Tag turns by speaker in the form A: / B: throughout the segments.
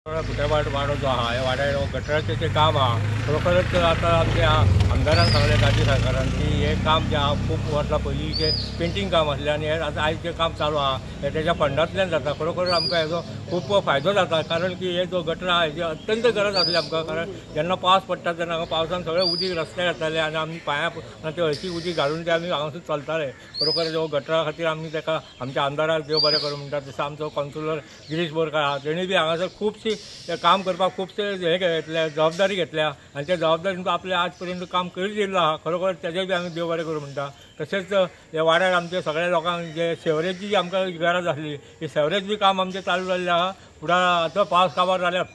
A: भुटेभाट वाडो जो आहा ह्या वाड्यार गटराचें जें काम आहा खरोखरच आतां आमच्या आमदारान सांगलें गांधी सरकारान की हें काम जें आहा खूब वर्सां पयलीं जें पेंटींग काम आसलें आनी हें आतां आयज जें काम चालू आहा हें तेज्या फंडांतल्यान जाता. खरोखर आमकां हेजो खूब फायदो जाता, कारण की हे जो गटर आहा हेजी अत्यंत गरज आसली आमकां, कारण जेन्ना पावस पडटा तेन्ना हांगा पावसान सगळें उदीक रस्त्यार येतालें आनी आमी पांयां ते हळशी उदीक घालून ते आमी हांगासून चलताले. खरोखर हो गटरा खातीर आमी ताका आमच्या आमदाराक देव बरें करूं म्हणटा. तसो आमचो कावन्सिलर गिरीश बोरकार आहा, तेणी बी हांगासर खुबशी काम करपाक खुबशे हे घेतल्या, जबाबदारी घेतल्या आनी त्या जबाबदारीन आपलें आज पर्यंत काम करीत येयल्लो आहा. खरोखर तेजें बी आमी देव बरें करूं म्हणटा. तशेंच ह्या वाड्यार आमच्या सगळ्या लोकांक जे सेवरेजी आमकां गरज आसली ही सेवरेज बी काम आमचें चालू जाल्लें आहा. फुडार आतां पावस काबार जाल्यार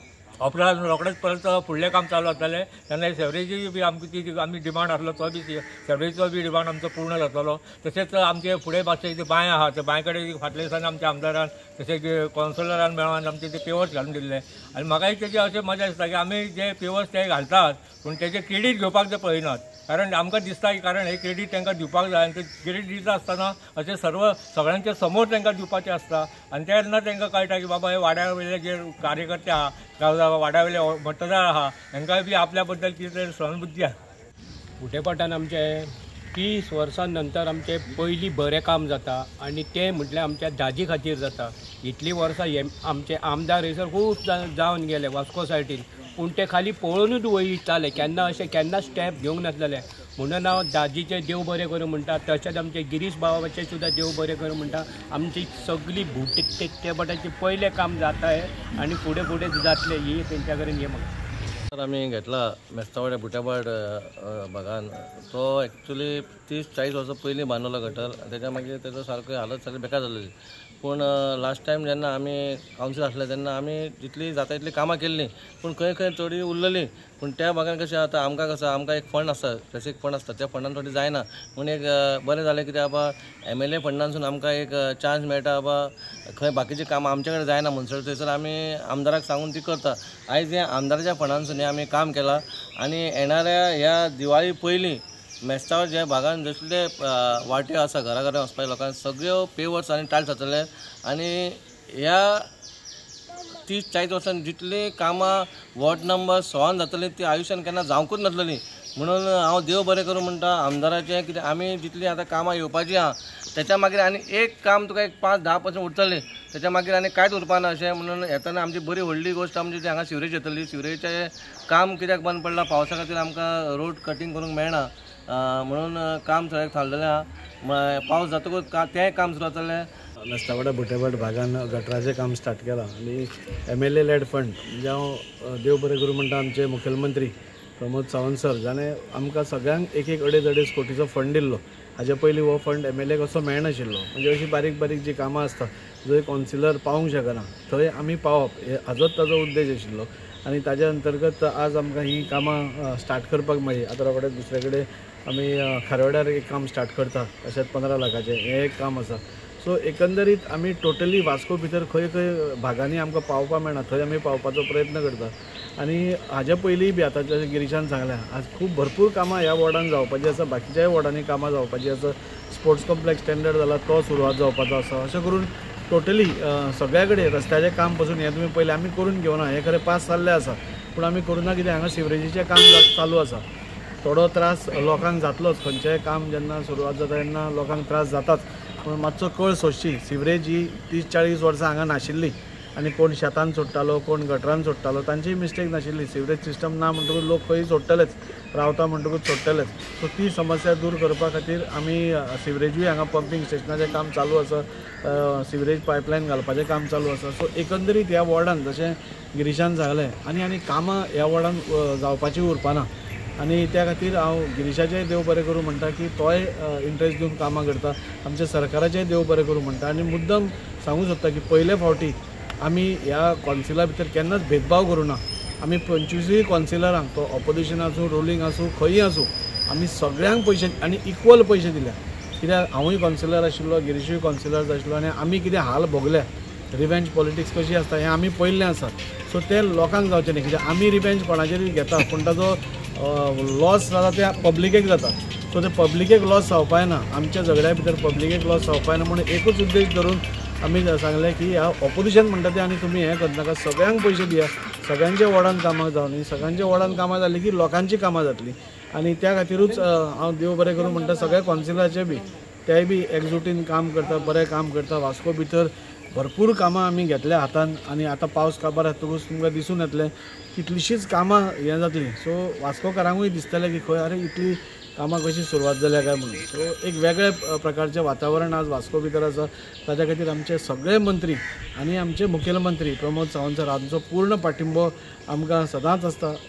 A: उपरांत रोखडेंच परत फुडलें काम चालू जातलें तेन्ना सेवरेजी बी आमकां ती आमी डिमांड आसलो तो बी सेवरेजीचो बी डिमांड आमचो पूर्ण जातलो. तशेंच आमचे फुडें मातशें बांय आहा त्या बांय कडेन फाटल्या दिसांनी आमच्या आमदारान तशेंच कावन्सिलरान मेळोन आमचे ते पेवर्स घालून दिल्ले आनी म्हाकाय तेजें अशें मजा दिसता की आमी जे पेवर्स ते घालतात पूण तेजें क्रेडीट घेवपाक ते पळयनात, कारण आमकां दिसता की कारण हे क्रेडीट तांकां दिवपाक जाय आनी ते क्रेडीट दिता आसतना अशें सर्व सगळ्यांच्या समोर तांकां दिवपाचें आसता आनी तेन्ना तांकां कळटा की बाबा हे वाड्या वयले जे कार्यकर्ते आहा, वाड्या वयले मतदार आहा, हांकांय बी आपल्या बद्दल कितें सहानुभूती आहा.
B: भुटेभाटान आमचे 30 वर्सां नंतर आमचें पयलीं बरें काम जाता आनी तें म्हटल्यार आमच्या दाजी खातीर जाता. इतलीं वर्सां हे आमचे आमदार थंयसर खूब जावन गेले वास्को सायडीन, पूण ते खाली पळोवनूच वयताले, केन्ना अशें केन्ना स्टेप घेवंक नासलेले. म्हणून हांव दाजीचें देव बरें करूं म्हणटा, तशेंच आमचे गिरीश बाबाचें सुद्दां देव बरें करूं म्हणटा. आमची सगळी भुटेभाटाचें पयलें काम जाता आनी फुडें फुडें जातलें ही तेंच्या कडेन हें म्हाका.
C: आमी घेतला मेस्तावड्या बुट्याभाट भागान, तो एक्चुली 30-40 वर्सां पयलीं बांदलेलो गटर, तेच्या मागीर तेजो सारको हालत सारकी बेकार जाल्ली. पूण लास्ट टायम जेन्ना आमी कावन्सील आसले तेन्ना आमी जितली जाता तितली कामां केल्लीं, पूण खंय खंय थोडी उरलेली. पूण त्या भागान कशें आतां आमकां कसो आमकां एक फंड आसता, स्पेसिफीक फंड आसता, त्या फंडान थोडी जायना म्हूण एक बरें जालें कित्याक बाबा MLA फंडानसून आमकां एक चान्स मेळटा बाबा खंय बाकीचीं कामां आमचे कडेन जायना म्हणसर थंयसर आमी आमदाराक सांगून ती करता. आयज हें आमदाराच्या फंडानसून हें आमी काम केलां आनी येणाऱ्या ह्या दिवाळी पयलीं मेस्ताव ज्या भागान जसले वाट्यो आसा घरा घरा वचपाक लोकांक सगळ्यो पेवर्स आनी टायल्स जातले आनी ह्या 30-40 वर्सां जितलीं कामां वॉर्ड नंबर 6 जातलीं ती आयुश्यान केन्ना जावंकूच नासलेली. म्हणून हांव देव बरें करूं म्हणटा आमदाराचें, कित्याक आमी जितलीं आतां कामां येवपाचीं आहा तेच्या मागीर आनी एक काम तुका एक 5-10% उरतलें, तेच्या मागीर आनी कांयच उरपाना अशें. म्हणून येतना आमची बरी व्हडली गोश्ट आमची ती हांगा सिवरेज येतली. सिवरेजीचें काम कित्याक बंद पडलां, पावसा खातीर आमकां रोड कटींग करूंक मेळना म्हणून काम सगळें थारलेलें आहा. पावस जातकूच तें काम सुरू जातलें.
D: मेस्तावडा भुटेभाट भागान गटराचें काम स्टार्ट केलां आनी MLA lead fund म्हणजे हांव देव बरें करूं म्हणटा आमचे मुखेलमंत्री प्रमोद सावंत सर जाणें आमकां सगळ्यांक एक 1.5-2.5 कोटीचो फंड दिल्लो. हाजे पयलीं हो फंड MLA कसो मेळनाशिल्लो. म्हणजे अशीं बारीक बारीक जीं कामां आसता जंय कावन्सिलर पावूंक शकना थंय आमी पावप हाजोच ताजो उद्देश आशिल्लो आनी ताज्या अंतर्गत आज आमकां हीं कामां स्टार्ट करपाक मेळ्ळी. आतां रोखडेंच दुसरे कडेन आमी खारवाड्यार एक काम स्टार्ट करता, तशेंच 15 लाखाचें हें एक काम आसा. सो एकंदरीत आमी टोटली वास्को भितर खंय खंय भागांनी आमकां पावपाक मेळना थंय आमी पावपाचो प्रयत्न करता. आनी हाज्या पयलीं बी आतां जशें गिरीशान सांगलें आज खूब भरपूर कामां ह्या वॉर्डान जावपाचीं आसा, बाकीच्याय वॉर्डांनी कामां जावपाचीं आसा. स्पोर्ट्स कॉम्प्लेक्स स्टँडर्ड जाला तो सुरवात जावपाचो आसा. अशें करून टोटली सगळ्या कडेन रस्त्याचें काम पसून हें तुमी पयलें आमी करून घेवना, हें खरें पास जाल्लें आसा पूण आमी करूं ना कितें हांगा सिवरेजीचें काम चालू आसा. थोडो त्रास लोकांक जातलोच, खंयचेंय काम जेन्ना सुरवात जाता तेन्ना लोकांक त्रास जाताच, पूण मातसो कळ सोंसची. सिवरेज ही 30-40 वर्सां हांगा नाशिल्ली आनी कोण शेतान सोडटालो कोण गटरान सोडटालो, तांचीय मिस्टेक नाशिल्ली. सिवरेज सिस्टम ना म्हणटकूच लोक खंय सोडटलेच, रावता म्हणटकूच सोडटलेच. सो ती समस्या दूर करपा खातीर आमी सिवरेजूय हांगा पंपींग स्टेशनाचें काम चालू आसा, सिवरेज पायपलायन घालपाचें काम चालू आसा. सो एकंदरीत ह्या वॉर्डान जशें गिरीशान सांगलें आनी आनी कामां ह्या वॉर्डान जावपाचीं उरपाना आनी त्या खातीर हांव गिरीशाचेंय देव बरें करूं म्हणटा की तोय इंट्रस्ट दिवन कामां करता, आमच्या सरकाराचेंय देव बरें करूं म्हणटा. आनी मुद्दम सांगूंक सोदता की पयले फावटी आमी ह्या कॉन्सिला भितर केन्नाच भेदभाव करूं ना. आमी 25 कॉन्सिलरांक, तो ऑपोजिशन आसूं रुलींग आसूं खंयी आसूं, आमी सगळ्यांक पयशे आनी इक्वल पयशे दिल्या. कित्याक हांवूय कॉन्सिलर आशिल्लो, गिरीशूय कॉन्सिलर आशिल्लो आनी आमी कितें हाल भोगल्या, रिवेंज पॉलिटिक्स कशी आसता हें आमी पळयल्लें आसा. सो तें लोकांक जावचें न्ही, कित्याक आमी रिवेंज कोणाचेरूय घेता पूण ताजो लॉस जाता ते पब्लिकेक जाता. सो ते पब्लिकेक लॉस जावपाक ना, आमच्या झगड्या भितर पब्लिकेक लॉस जावपाक ना म्हणून एकूच उद्देश धरून आमी सांगलें की ह्या ऑपोजिशन म्हणटा तें आनी तुमी हें करनाका, सगळ्यांक पयशे दिया, सगळ्यांच्या वॉर्डान कामां जावनी, सगळ्यांच्या वॉर्डान कामां जालीं की लोकांची कामां जातलीं. आनी त्या खातीरूच हांव देव बरें करूं म्हणटा सगळ्या कौन्सिलाचे बी तेय बी एकजुटीन काम करता, बरें काम करता. वास्को भितर भरपूर कामां आमी घेतल्या हातान आनी आतां पावस काबार जातकूच तुमकां दिसून येतलें कितलींशींच कामां हें जातलीं. सो वास्कोकारांकूय दिसतलें की खंय अरे इतली कामां कशी सुरवात जाल्या काय म्हणून. सो एक वेगळे प्रकारचें वातावरण आज वास्को भितर आसा. ताच्या खातीर आमचे सगळे मंत्री आनी आमचे मुखेलमंत्री प्रमोद सावंत सर हांचो पूर्ण पाठिंबो आमकां सदांच आसता.